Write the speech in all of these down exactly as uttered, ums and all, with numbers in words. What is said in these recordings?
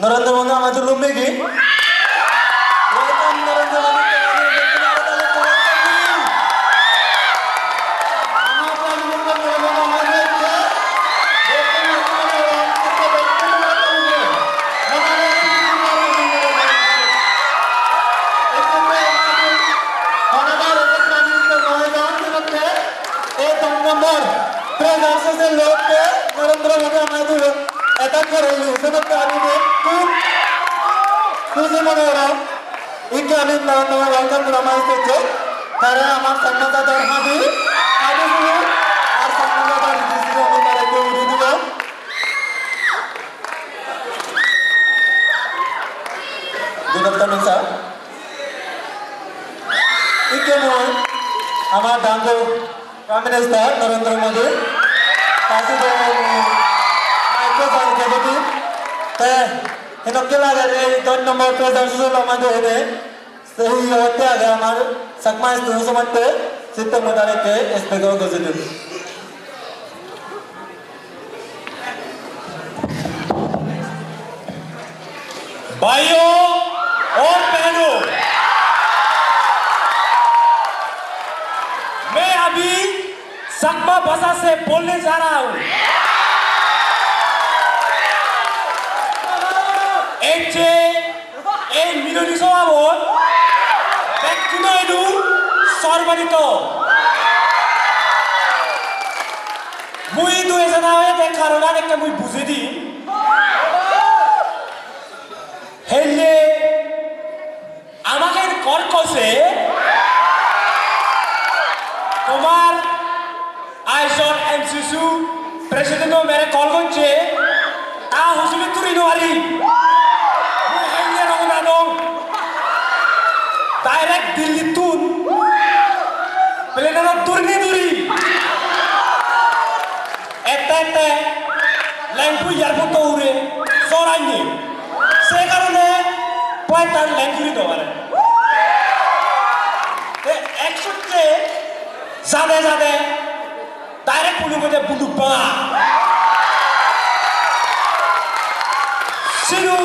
Narendra Modi amai tulum negi? Welcome, Narendra Modi. Ei dui nombor, Prime Minister lokke Narendra Modi amai dui attack goron, senotte ami bekkun huji mone gorong. Ikke ami Narendra Modi welcome gorom amai stage-ot. Tare amar Chakma jador habi, habi sulu, ar Chakma jador ridi sulu ami tare ekku udi dibo. Good afternoon, sir. Ikke mui amar dangu Prime Minister Narendra Modi, pasi de mui microphone ke didi, te henokke lager ei dos nombor president susul amar de hene, se hi hotte age amar Chakma student somatte, sitte mui tare speaker gojje didi. भाइयों और बहनों, मैं अभी चकमा भाषा से बोलने जा रहा हूँ। Ei je ei miloni sobabot bekkuno idu sorbonito. Mui idu ejana oyede karonan ekke mui bujei di. Helle amage kor kose tomar Aichor M C C president-o mere call gocche, ta hujuli turi no pari. Mui helle rong nadong. Direct Delhi-tun plane-anot duri ni duri. Ette ette Lengpui airport-o ugure jor anni. Se karone flight-an land guri no pare. Te ek sotte jade jade direct pulungotte bunduk banga. Sidu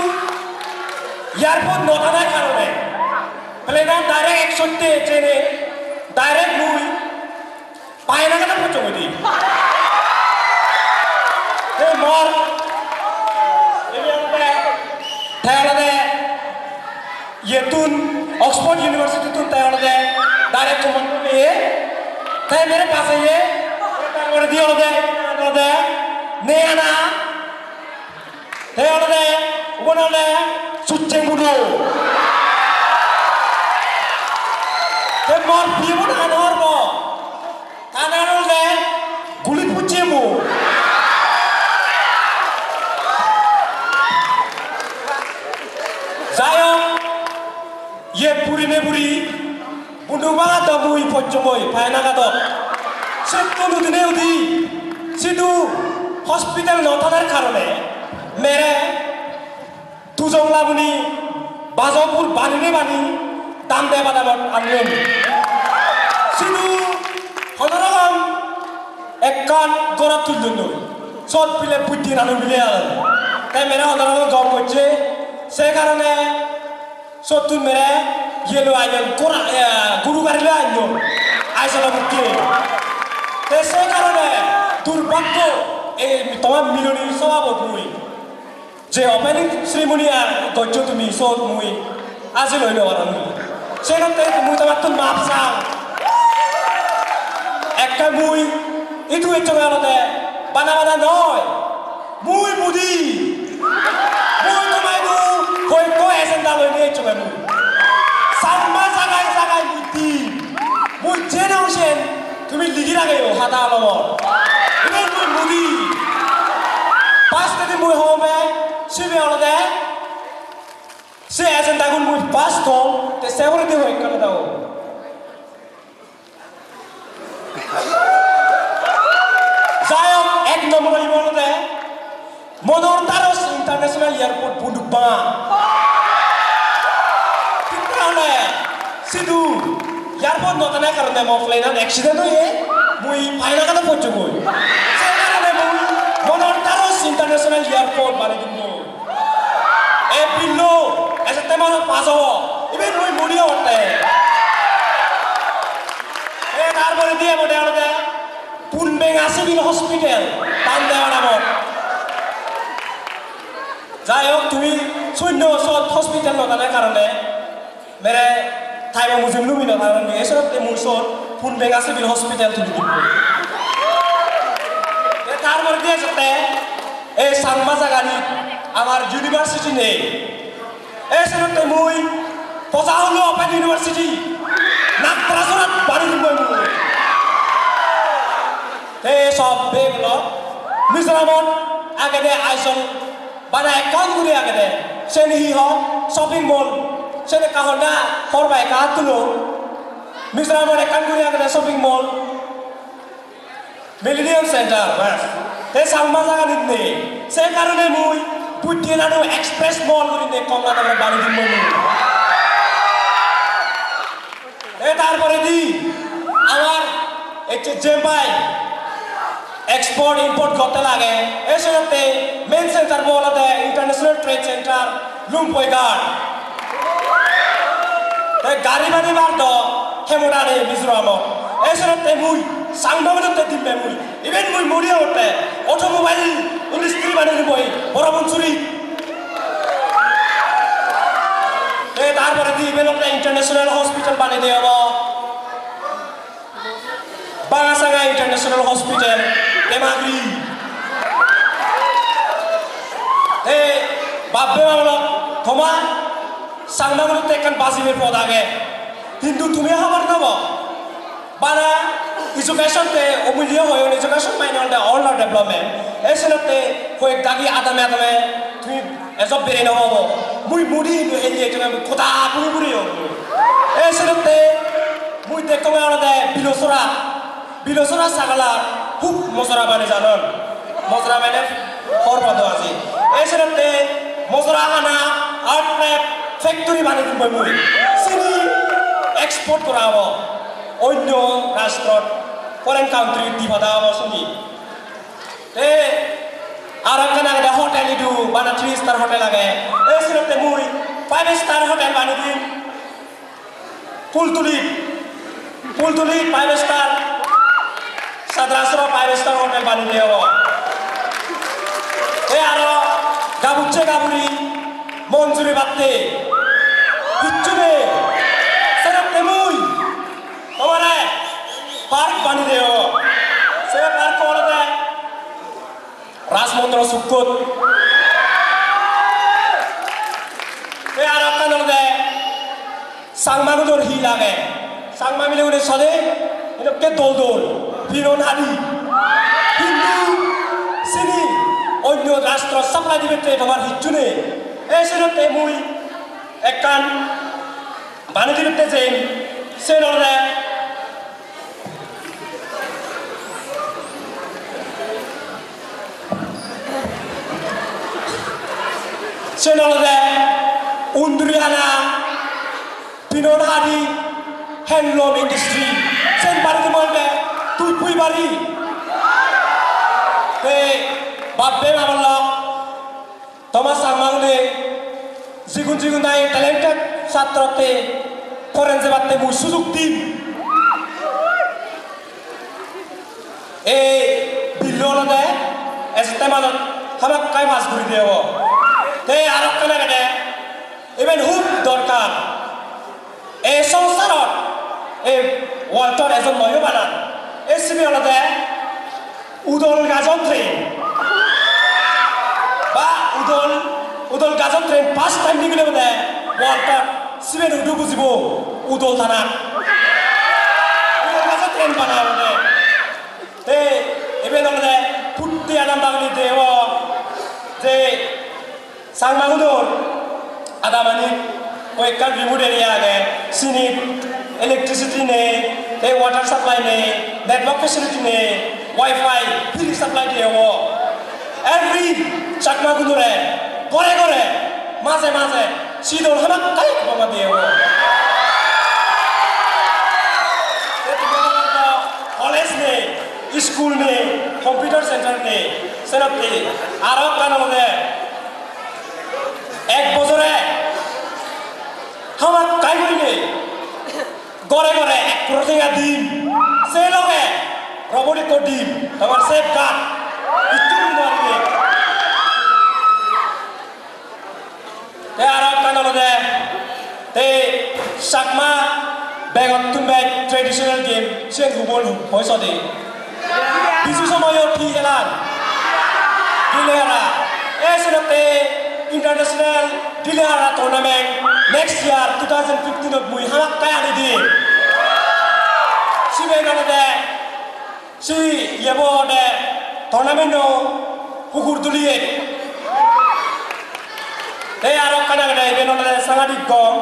airport no thanar karone plane-an direct ek sotte jene direct mui Painagado pocchong goi di. Ei mor, ibe olode, te olode, iyettun, Oxford University-tun te olode, direct command peye, te mere pass oye, te tar poredi olode, olode, neyana, te olode, ubon olode, sucheng budo. Te mor piye budo ano horbo. Kanan olode gulit pocche mui. Jai hok, iye puri ne puri, bundu baga do mui pocchomoi, painagado. Settun udine udi, sidu hospital no thanar karone, mere Tujong labuni bajo bur banine bani dam de badamot anyon. Sidu hono rokom ekkan gorot tullonnoi. Sot bile buddhi nanu bile agon. Te mere hono rokom gom gocche. Se karone sottun mere yelo ayon, gora, eh, guru gari loi anyon. Aisala bukke. Te se karone durbhaggo ei tomar miloni sobabot mui je opening ceremony ar gojjo tumi, sot mui ajil oi no parong. Senotte mui tomattun maap sang. Ekka mui idu ecchonge olode bana bana noi. Mui Modi. Mui toma idu hoyekko agenda loi ni ecchonge mui. Changma jagai jagai Modi. Mui je nang sen tumi ligi rageyo hada holomot. Iben mui Modi. Pass tedi mui home sibe olode se agenda gun mui pass thong, te se poredi hoi ekkan hoda hoi. Jai hok, ek nombor oibo olode Monor Taros International Airport bunduk banga. Thik tahole sidu airport no thana karone mo plane an accident oye, mui painagado pocchogoi. Se karone mui Monor Taros International Airport banei dimmo. Billo ejette manot pass obo, iben mui muni obotte. E tar poredi ebode olode Punbenga Civil Hospital, Tandewa namot. Jai hok, tumi sunno sot hospital no thana karone mere time-o mujung lumi no paron, ei senotte mui sot Punbenga Civil Hospital tuli dibo. Te tar poredi ejette ei Changma jaganit amar university nei. Ei senotte mui Poja Hulu Open University Natrasorat bani dibo mui. Te sob bek lok Mizoramot agede aison bana ekkan guri agede. Seni hi hon? Shopping mall. Seni ekka Honda hor bai ekka tulo. Mizoramot ekkan guri agede shopping mall. Millennium Center, bas. Te Changma jaganit nei. Se karone mui Buddhyanadu Express Mall gurinei Kamalanagar bani dim mui. Te tar poredi amar ecche jempai export import gotte lage. Ei senotte main center bo olode International Trade Center, Lumpoi Ghat. Te gari banibar do hemodani Mizoramot. Ei senotte mui Changma-unotte dimme mui. Iben mui muni obotte automobile industry bani diboi Borapansury. Te tar poredi iben olode international hospital bani de obo. Bangasanga International Hospital, Demagiri. Te bap-bei ma-bon lok, toma Changma-unotte ekkan bajibar pod age. Hintu tumi hobor no po. Bana education te omulyo oyon, education mane olode all development. Ei senotte hoyek dagi adame adame tumi ejo bere no obo. Mui muni hintu helle ejone mui hoda puri puri obo. Ei senotte mui dekkong olode Bilosora. Bilosora sagala hub mojora bani janon. Mojora mane hor podo aji. Ei senotte mojora hana art craft factory bani dimboi mui. Sini export gora obo. Onyo rashtrot, foreign country di pada obo sini. Te aro ekkan agede hotel idu, bana three star hotel age. Ei senotte mui five star hotel bani dim. Pultuli, Pultuli five star, Sadrasro five star hotel bani de obo. Te aro gabucche gaburi monjuri batte. Hicchu nei. Senotte mui tomare park bani de obo. Se park olode Rajmondro sukkot. Te aro ekkan olode Changma-unor hi lage? Changma mile-une sode edokke dol dol pinon hadi. Hintu sini onyo rastro supply dibatte tomar hicchu nei. Ei senotte mui ekkan bani dibatte jei, sen olode, sen olode Undurihana pinon hadi handloom industry. Sen bari dim olode Tujpui bari. Te bap-bei ma-bon lok, Thomas Changma-une jigun jigun nahi talented chatrotte foreign jebatte mui sujug dim. Ei billo olode ejette manot hamakkai pass guri de obo. Te aro ekkan agede, iben hub dorkar. Ei songsarot ei world-or ejon noyo banan. Ei sibe olode udol gajor train. Ba udol, udol gajor train first time nigile bode world-or sibe hudu bujibo udol thanak. Udol gajor train bana olode. Te iben olode putti adam bagli debo je Changma-unor adamanit hoyekkan remote area age, sinit electricity nei, te water supply nei, network facility nei, wifi free supply diye obo. Every Chakma-unore gore gore maje maje sidon hamakkai hobor diye obo. Te tumi hobor do, college nei, school nei, computer center nei, senotte aro ekkan olode Ek bojore hamakkai gurinei gore gore ek crore tenga dim, se loge robot ekko dim, tomar safeguard, hissu guri nw paribe. Te aro ekkan olode, te Chakma begottun bej traditional game, siyen hubon hoi sode. Bisu somoyot hi helan? Dilehara. E senotte international Dilehara tournament next year two thousand fifteen-ot mui hamakkai ani dim. Siben olode si yebo olode tournament-o hugur duliye. Te aro ekkan agede, iben olode sangadik gom,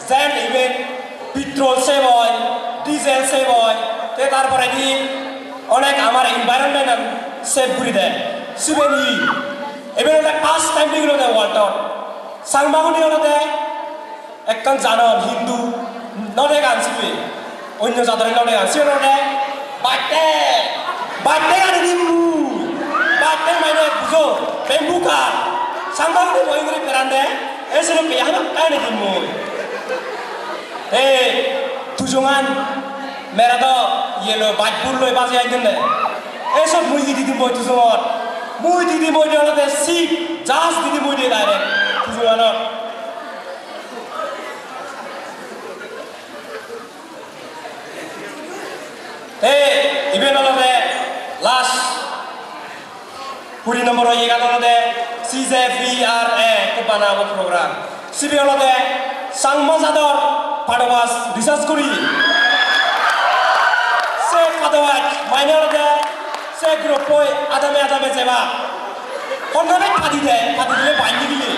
jen iben petrol save oi, diesel save oi, te tar poredi onek amar environment-an save guri de. Siben hi? Iben olode first time degilode world-ot. Changmagune olode ekkan janon Hindu, no degan sibe. Onyo jadore no degan. Sibe olode batte. Batte ani dimmu. Batte mane bujo. Bamboo car. Changmagune boi guri berande. E senokke hamakkai ani dimmu. Ei, tujongan mere do yelo bajbur loi baje aidonne. E sot mui hi di dim boi tujongot. Mui di dim boi de olode sip. Just di dim boi de direct. Tujonganot. Te iben olode last kuri nombor oye, iyan olode C J P R A ekko bana obo program. Sibe olode Changma jador padobaj research guri. Se padobaj mane olode se group-oi adame adame jeba. Honna bek padi de, padi dile baj nigile.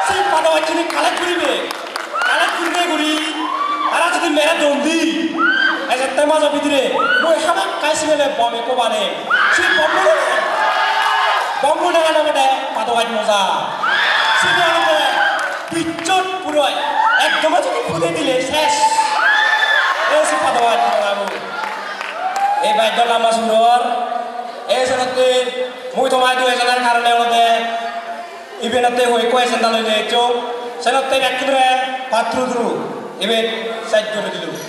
Se padobajjuni collect guribe. Collect guribe guri, tara jodi mere don di, ejette majo bidire, mui hamakkai sibele bom ekko banem. Se bombo nangan, bombo nangan obode padobaj moja. Sibe olode bijjot puro ekdom jodi pudei dile ses. Ei se padobaj moja bo. Ei baj do lamba sundor. Ei senotte mui tomai dui ejonar karone olode ibenotte hoi ekko agenda loi de eccho, senotte ekkere patturu turu iben sej guri dilo.